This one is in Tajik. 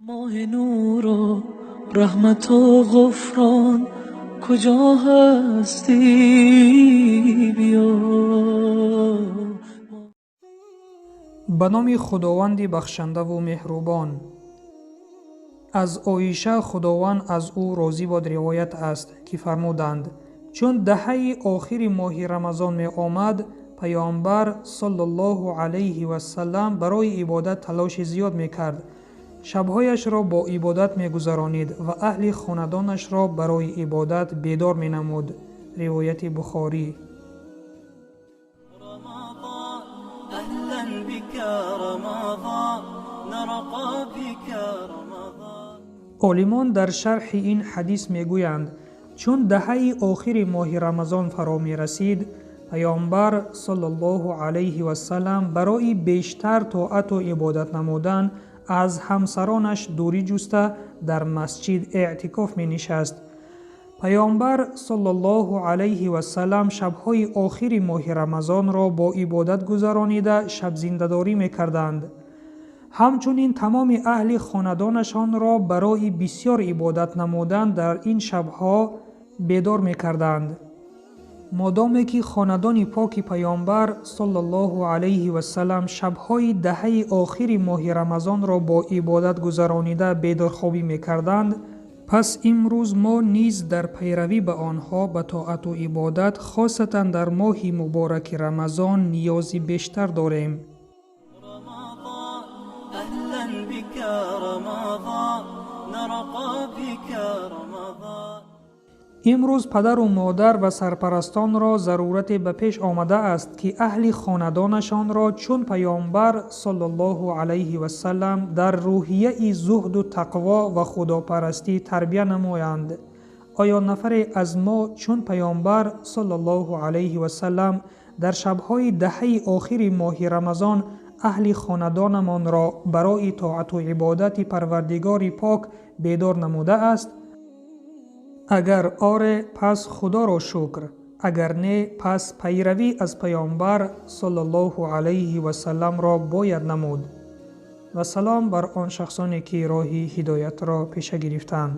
Моҳи нуру раҳмату ғуфрон, куҷо ҳастӣ, биё. Ба номи Худованди бахшандаву меҳрубон. Аз Оиша, Худованд аз ӯ розӣ бод, ривоят аст, ки фармуданд: чун даҳаи охири моҳи Рамазон меомад, Паёмбар саллаллоҳу алайҳи вассалам барои ибодат талоши зиёд мекард, шабҳояшро бо ибодат мегузаронид ва аҳли хонадонашро барои ибодат бедор менамуд. Ривояти Бухорӣ. Рамазон, аҳлан бика Рамазон, нарқа бика Рамазон. Олимон дар шарҳи ин ҳадис мегӯянд: чун даҳаи охири моҳи Рамазон фаро мерасид, Паёмбар саллаллоҳу алайҳи вассалам барои бештар тоату ибодат намудан аз ҳамсаронаш дурӣ ҷуста, дар масҷид эътикоф менишаст. Паёмбар саллаллоҳу алайҳи вассалам шабҳои охири моҳи Рамазонро бо ибодат гузаронида, шабзиндадорӣ мекарданд. Ҳамчунин тамоми аҳли хонадонашонро барои бисёр ибодат намудан дар ин шабҳо бедор мекарданд. Модоме ки хонадони поки Паёмбар саллаллоҳу алайҳи вассалам шабҳои даҳаи охири моҳи Рамазонро бо ибодат гузаронида бедорхобӣ мекарданд, пас имрӯз мо низ дар пайравӣ ба онҳо ба тоату ибодат, хосатан дар моҳи мубораки Рамазон, ниёзи бештар дорем. Рамазон, аҳлан бика Рамазон, нарқа бика Рамазон. Имрӯз падару модар ва сарпарастонро зарурате ба пеш омадааст, ки аҳли хонадонашонро чун Паёмбар саллаллоҳу алайҳи вассалам дар рӯҳияи зуҳду тақво ва худопарастӣ тарбия намоянд. Оё нафаре аз мо чун Паёмбар саллаллоҳу алайҳи вассалам дар шабҳои даҳаи охири моҳи Рамазон аҳли хонадонамонро барои тоату ибодати Парвардигори пок бедор намудааст? Агар оре, пас Худоро шукр, агар не, пас пайравӣ аз Паёмбар саллаллоҳу алайҳи вассаламро бояд намуд. Ва салом бар он шахсоне, ки роҳи ҳидоятро пеша гирифтаанд.